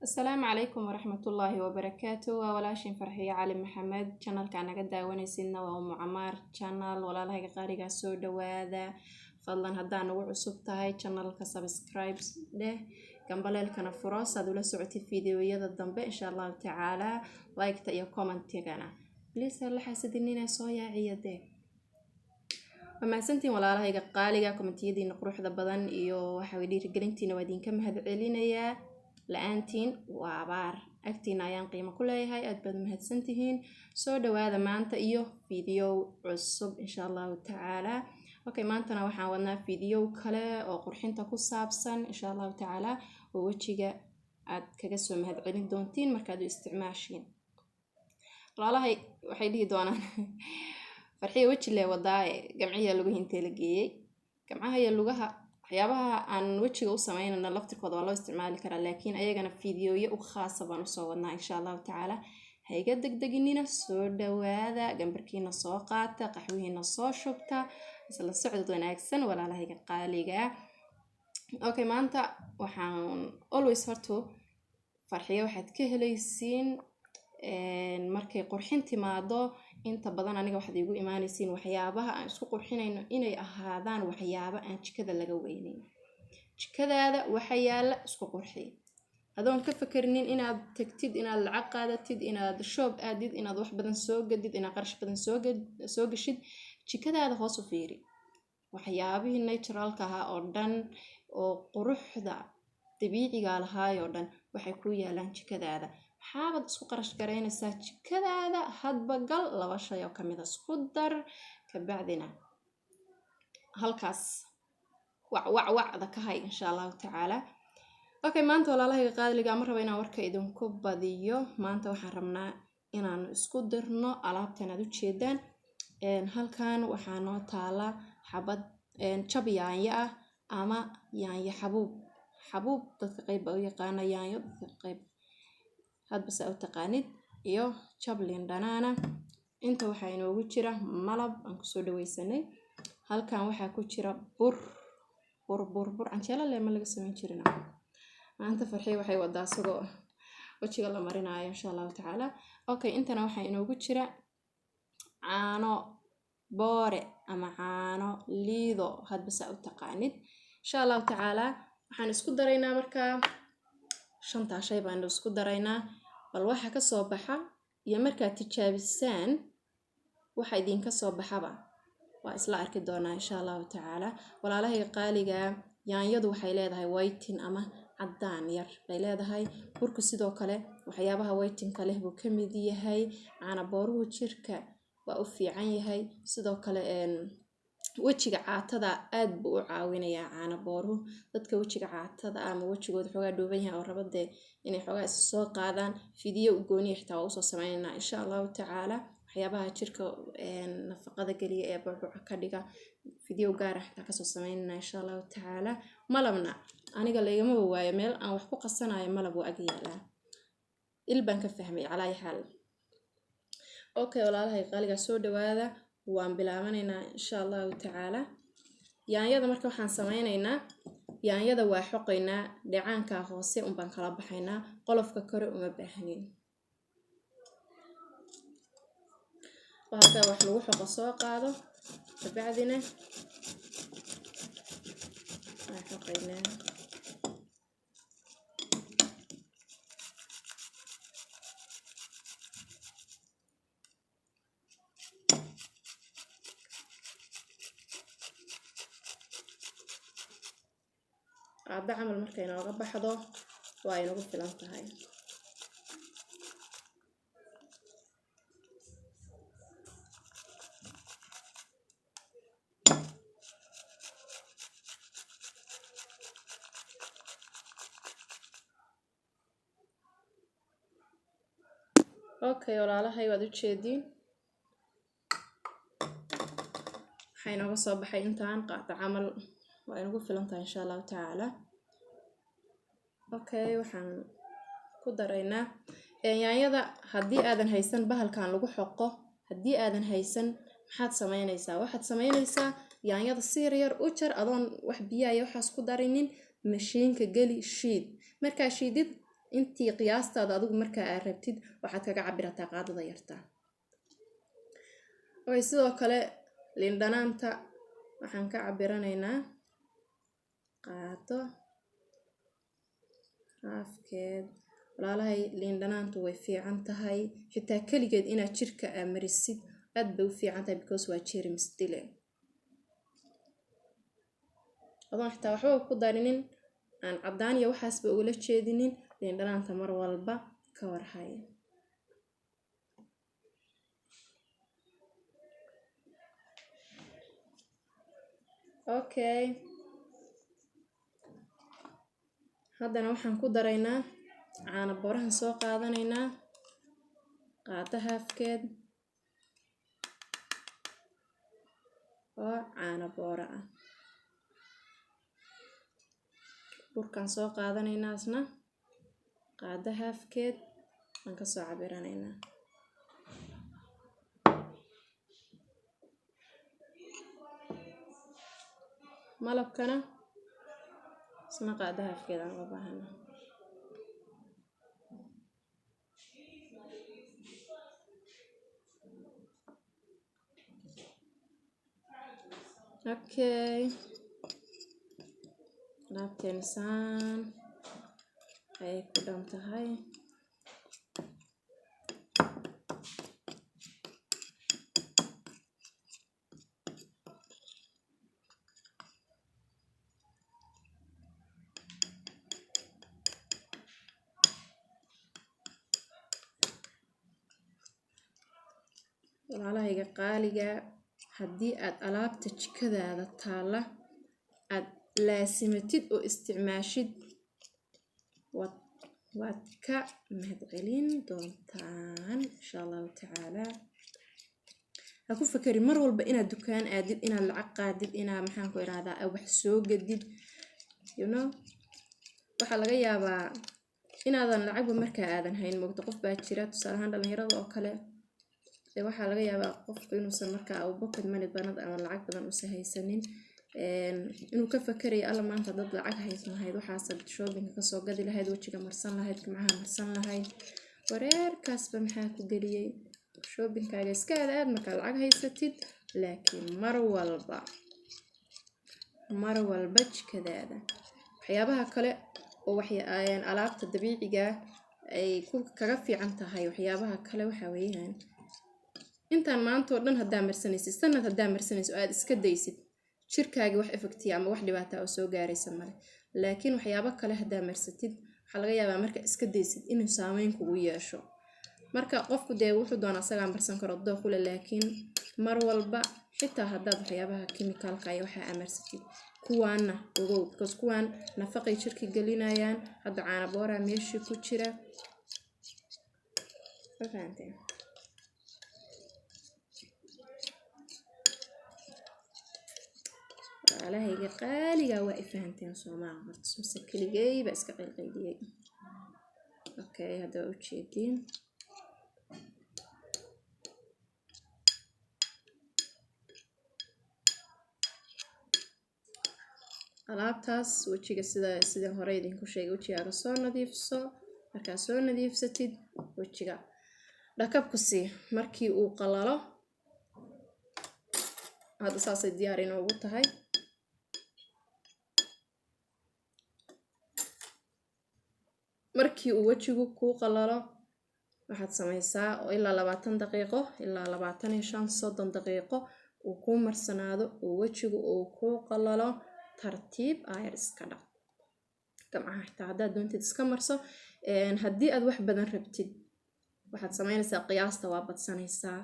Asalaamu calaykum waraxmatullaahi wabarakaatu. Waa walaashin Farxiyo Cali Maxamed. Channelka naga daawanaysidna waa Umu Camaar Channel. Walaalahayga qaaligaa, soo dhawaada. Fadlan haddaa nagu cusub tahay channelka, subscribe dheh, gambaleelkana furo saad ula socotid fiidiyoyada dambe, insha Allahu tacaala. Liketa iyo commentigana please la xasadinina, soo yaaciya dee. Waa mahadsantiin, walaalahayga qaaliga. Commentiyadiina quruxda badan iyo waxa dhiirigelintiina waa idinka mahad celinayaa. La-aantiin waa abaar, agtiina ayaan qiimo ku leeyahay. Aad baad mahadsantihiin. Soo dhawaada maanta iyo fiidiyow cusub, insha Allahu tacaala. Okay, maantana waxaan wadnaa fiidiyow kale oo qurxinta ku saabsan, insha Allahu tacaala, oo wejiga aad kaga soo mahad celin doontiin markaad u isticmaashiin. Walaalahay waxay dhihi doonaan, "Farxiya weji lee wadaaye, gamciya lugahi intee la geeyey?" Gamcaha iyo lugaha, waxyaabaha aan wejiga u sameynana laftirkooda waa loo isticmaali karaa, laakiin ayagana fiidiyooyo u khaasa baan usoo wadnaa, insha Allahu tacaala. Ha iga degdeginina, soo dhawaada, gambarkiina soo qaata, qaxwihiina soo shubta, isla socod wanaagsan, walaalahayga qaaliga. Okay, maanta waxaan always horto Farxiyo waxaad ka helaysiin markay qurxin timaado, inta badan aniga waxaad iigu imaanaysiin waxyaabaha aan isku qurxinayno inay ahaadaan waxyaabo aan jikada laga weynayn. Jikadaada waxa yaala isku qurxi, adoon ka fakerinin inaad tagtid, inaad lacag qaadatid, inaad shop aadid, inaad wax badan soo gadid, inaad qarash badan soo gashid. Jikadaada hoos u fiiri, waxyaabihii naturalka ahaa oo dhan oo quruxda dabiiciga lahaayoo dhan waxay kuu yaalaan jikadaada. Maxaabaad isku qarash garaynaysaa? Jikadaada hadba gal, laba shay oo kamid a isku dar, kabacdina halkaas wac wac wacda ka hay, insha Allahu tacaala. Okay, maanta, walaalahayga qaaliga, ma raba inaan warka idinku badiyo. Maanta waxaan rabnaa inaanu isku dirno alaabtan aad ujeedaan. Halkan waxaa noo taala xabad jab yaanyo ah ama yaanyo xabuub. Xabuub dadka qeyb baa u yaqaana, yaanyo dadka qeyb, hadba saa u taqaanid, iyo jab liin dhanaana. Inta waxaa inoogu jira malab aan kusoo dhaweysanay. Halkan waxaa ku jira bur, bur, bur, bur canjeelo leh ma laga sameyn jirin. Maanta Farxiyo waxay wadaa isagoo wejiga la marinaayo, insha Allahu tacaala. Okay, intana waxaa inoogu jira caano boore ama caano liido, hadba saa u taqaanid. Insha Allahu tacaala waxaan isku daraynaa markaa shantaa shay baanu isku daraynaa. Bal waxa kasoo baxa iyo markaad tijaabisaan waxa idinka soo baxaba waa isla arki doonaa, insha Allahu tacaala. Walaalahayga qaaliga, yaanyadu waxay leedahay whitening ama caddaan yar bay leedahay. Burku sidoo kale waxyaabaha whiteningka leh buu ka mid yahay. Caana booruhu jirka waa u fiican yahay. Sidoo kale wejiga caatada aad buu u caawinayaa caana booruhu. Dadka wejiga caatada ama wejigooda xoogaa dhuuban yahay oo raba dee inay xoogaa is soo qaadaan, fidiyo u gooniya xitaa waa usoo sameynaynaa, insha Allahu tacaala. Waxyaabaha jirka nafaqada geliya ee bucbuca ka dhiga fidiyo gaar ah xitaa kasoo sameynaynaa, insha Allahu tacaala. Malabna aniga laigamaba waayo, meel aan wax ku qasanayo malab waa ag yaalaa, il baan ka fahmay. Calaa xaal, okay, walaalahay qaaligaa, soo dhawaada. Waan bilaabanaynaa, insha Allahu tacaala. Yaanyada marka waxaan sameynaynaa, yaanyada waa xoqaynaa, dheecaankaa hoose unbaan kala baxaynaa, qolofka kore uma baahnin. Bahalkaa wax lagu xoqo soo qaado, kabacdina waa xoqaynaa. Qaado camal markay inooga baxdo waa inagu filan tahay. Okay, walaalahay, waad ujeediin, waxaa inooga soo baxay intaan qaado camal, waa inagu filan tahay, insha Allahu tacaala. Okay, waxaan ku daraynaa yaanyada. Haddii aadan haysan bahalkan lagu xoqo, haddii aadan haysan, maxaad sameynaysaa? Waxaad sameynaysaa, yaanyada si yar yar u jar, adoon wax biyaha iyo waxaas ku darinin. Mashiinka geli, shiid. Markaa shiidid Intii qiyaastaada adigu markaa aad rabtid waxaad kaga cabirataa qaadada yartaa. Okay, sidoo kale liin dhanaanta waxaan ka cabiranaynaa qaado haafkeed. Walaalahay, liin dhanaantu way fiican tahay, xitaa keligeed inaad jirka aa marisid aad bay u fiican tahay, because waa jeermis dile. Adoon xitaa waxba ku darinin, aan caddaan iyo waxaasba ugala jeedinin, liin dhanaanta mar walba ka warhay. Okay, haddana waxaan ku daraynaa caano boorahan, soo qaadanaynaa qaado haafkeed oo caano boora ah. Burkaan soo qaadanaynaa, isna qaado haafkeed aan kasoo cabiranaynaa. Malabkana isna qaado haafkeed aan uga baahana. Okay, alaabteena saan ayay ku dhan tahay. Walaalahayga qaaliga, haddii aad alaabta jikadaada taalla aad laasimatid oo isticmaashid, waad ka mahadcelin doontaan, insha Allahu tacaala. Ha ku fakerin mar walba inaad dukaan aadid, inaad lacag qaadid, inaad, maxaan ku irahdaa, wax soo gadid. Waxaa laga yaabaa inaadan lacagba markaa aadan hayn, mogto. Qof baa jira, tusaale ahaan dhalinyarada oo kale dee, waxaa laga yaabaa qofku inuusan markaa uu pocket money badan ama lacag badan uusan haysanin, inuu ka fakerayo, "Alla, maanta dad lacag haysan lahayd, waxaasaad shopping kasoo gadi lahayd, wejiga marsan lahayd, gacmaha marsan lahayd." Wareerkaasba maxaa ku geliyey? Shoppingkaaga iska aad aad markaa lacag haysatid, laakiin mar walba, mar walba jikadaada waxyaabaha kale oo alaabta dabiiciga ay kaga fiican tahay waxyaabaha kale waxaa weeyaan, intaan maanta oo dhan haddaa marsanaysid, sanad haddaa marsanaysid oo aad iska daysid, jirkaagi wax effect iya ama wax dhibaata oo soo gaaraysa male. Laakiin waxyaabo kale haddaa marsatid, waxaa laga yaabaa marka iska daysid inuu saameyn kugu yeesho. Marka qofku dee wuxuu doona asagaa marsan karo, dooqule, laakiin mar walba, xitaa haddaad waxyaabaha chemicalka iyo waxaa amarsatid, kuwaana ogow, because kuwaan nafaqay jirka gelinayaan. Hadda caana booraa meeshii ku jira, ma fahanteen? Walaalahayga qaaliga, waa i fahanteen soomaa horta, mise keligay baa iska qaylqayliyey? Okay, hadda waa ujeediin. Alaabtaas wejiga, sida sidii hore idinku sheegay, wejigaaga soo nadiifso. Markaa soo nadiifsatid, wejiga dhakab ku sii. Markii uu qalalo, hadda saasay diyaar inoogu tahay. Markii uu wejigu kuu qalalo, waxaad samaysaa oo ilaa 20 daqiiqo, ilaa 25, 30 daqiiqo uu kuu marsanaado, uu wejigu uu kuu qalalo, tartiib aayar iska dhaq. Gamcaha xitaa haddaad doontid iska marso. Haddii aad wax badan rabtid, waxaad samaynaysaa, qiyaasta waa badsanaysaa.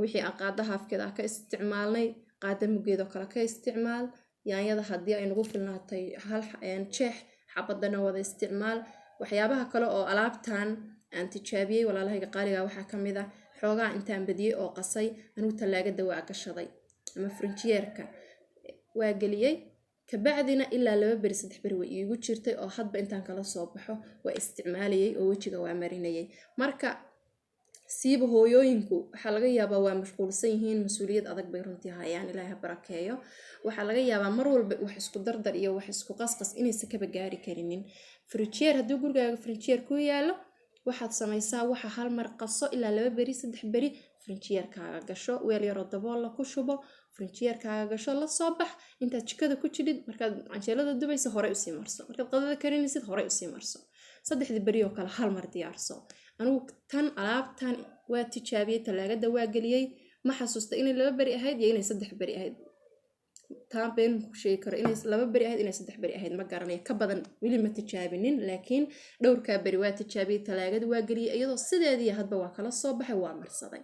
Wixii aan qaada haafkeeda ah ka isticmaalnay, qaada muggeedoo kale ka isticmaal. Yaanyada haddii ay nagu filnaatay hal jeex, xabadana wada isticmaal. Waxyaabaha kale oo alaabtan aan tijaabiyey, walaalahayga qaaliga, waxaa ka mid ah xoogaa intaan badiyey oo qasay, anigu tallaagada waa gashaday ama frinjiyeerka waa geliyey. Kabacdina ilaa 2 beri, 3 beri way iigu jirtay, oo hadba intaan kala soo baxo waa isticmaalayay oo wejiga waa marinayay. Marka Siiba hooyooyinku waxaa laga yaabaa waa mashquulsan yihiin, mas-uuliyad adag bay runtii hayaan, Ilaahay ha barakeeyo. Waxaa laga yaabaa mar walba wax isku dardar iyo wax isku qasqas inaysan kaba gaari karinin. Frinjeer hadduu gurigaaga frinjeer ku yaalo, waxaad samaysaa waxa hal mar qaso ilaa 2 beri, 3 beri frinjeerkaaga gasho, weel yaroo daboolla ku shubo, frinjeerkaaga gasho, la soo bax intaad jikada ku jidhid. Markaad canjeelada dubaysa horey usii marso, markaad qadada karinaysid horey usii marso, saddexdii beri oo kale hal mar diyaarso. Anigu tan alaabtan waa tijaabiyey, talaagada waa geliyey. Ma xasuusta inay 2 beri ahayd iyo inay 3 beri ahayd. Taa been ku sheegi karo, inay 2 beri ahayd, inay 3 beri ahayd ma garanayo. Ka badan weli ma tijaabinin, laakiin dhowrkaa beri waa tijaabiyey, talaagada waa geliyey iyadoo sideedii, hadba waa kala soo baxay, waa marsaday.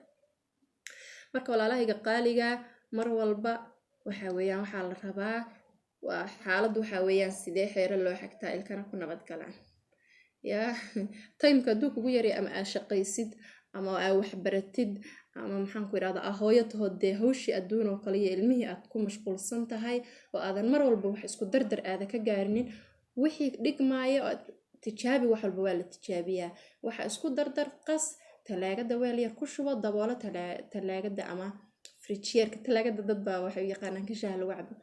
Marka walaalahayga qaaliga, mar walba waxa weeyaan waxaa la rabaa waa xaaladdu waxaa weeyaan sidee xeero loo xagtaa ilkana ku nabad galaan. Yaa timeka hadduu kugu yaray, ama aad shaqaysid ama aa waxbaratid ama maxaan ku irahda aa hooyo taho, dee hawshii adduun oo kale iyo ilmihii aad ku mashquulsan tahay oo aadan mar walba wax isku dardar aada ka gaarinin, wixii dhigmaaya oo tijaabi. Wax walba waa la tijaabiyaa. Waxa isku dardar, qas, talaagada weel yar ku shubo, daboolo talaagada ama fridgeerka. Talaagada dad baa waxay u yaqaanaan kashaha lagu cabo.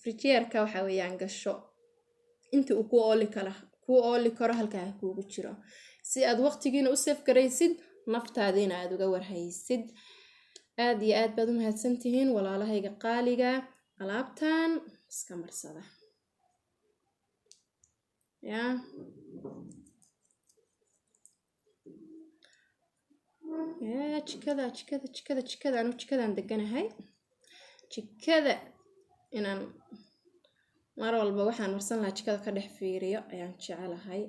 Fridgeerka waxa weeyaan gasho inta uu ku ooli kala kuu ooli karo, halkaa ha kuugu jiro, si aad waqtigiina u save garaysid, naftaadiina aada uga warhaysid. Aad iyo aad baad u mahadsantihiin walaalahayga qaaliga. Alaabtan iska marsada. Yaa jikada, jikada, jikada, jikada, anu jikadaan deganahay. Jikada inaan mar walba waxaan marsan lahaa jikada ka dhex fiiriyo ayaan jecelahay.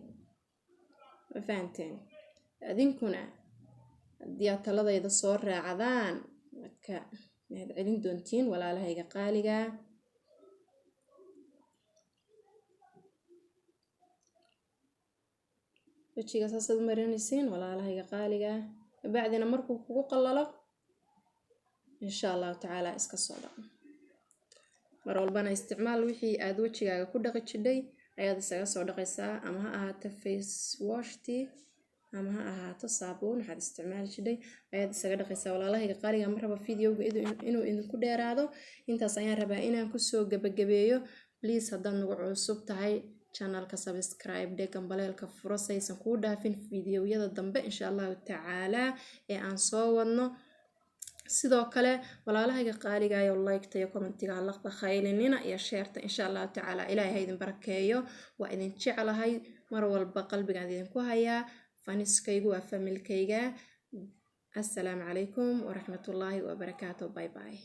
Ma fahanteen? Adinkuna haddii aad taladayda soo raacdaan, waad ka mahad celin doontiin walaalahayga qaaliga. Wejiga saasaad u marinaysiin walaalahayga qaaliga. Kabacdina markuu kugu qallalo, insha Allahu tacaala, iska soo dhaq. Mar walbana isticmaal wixii aad wejigaaga ku dhaqi jidhay ayaad isaga soo dhaqaysaa, ama ha ahaato face washtii ama ha ahaato saabuun, waxaad isticmaali jidhay ayaad isaga dhaqaysaa. Walaalahayga qaaliga, ma rabo videoga inuu idinku dheeraado. Intaas ayaan rabaa inaan kusoo gabagabeeyo. Please, haddaad nagu cusub tahay channelka, subscribe dhe, gambaleelka furo saysan kuu dhaafin videoyada dambe, insha Allahu tacaalaa, ee aan soo wadno. Sidoo kale walaalahayga qaaligayo, liketa iyo commentiga ha bakhaylinina iyo shareta, insha Allahu tacaala. Ilaahay ha idin barakeeyo. Waa idin jeclahay, mar walba qalbigaan idinku hayaa. Fanskaygu waa familykayga. Assalaamu calaykum waraxmatullaahi wabarakaatu. Bye bye.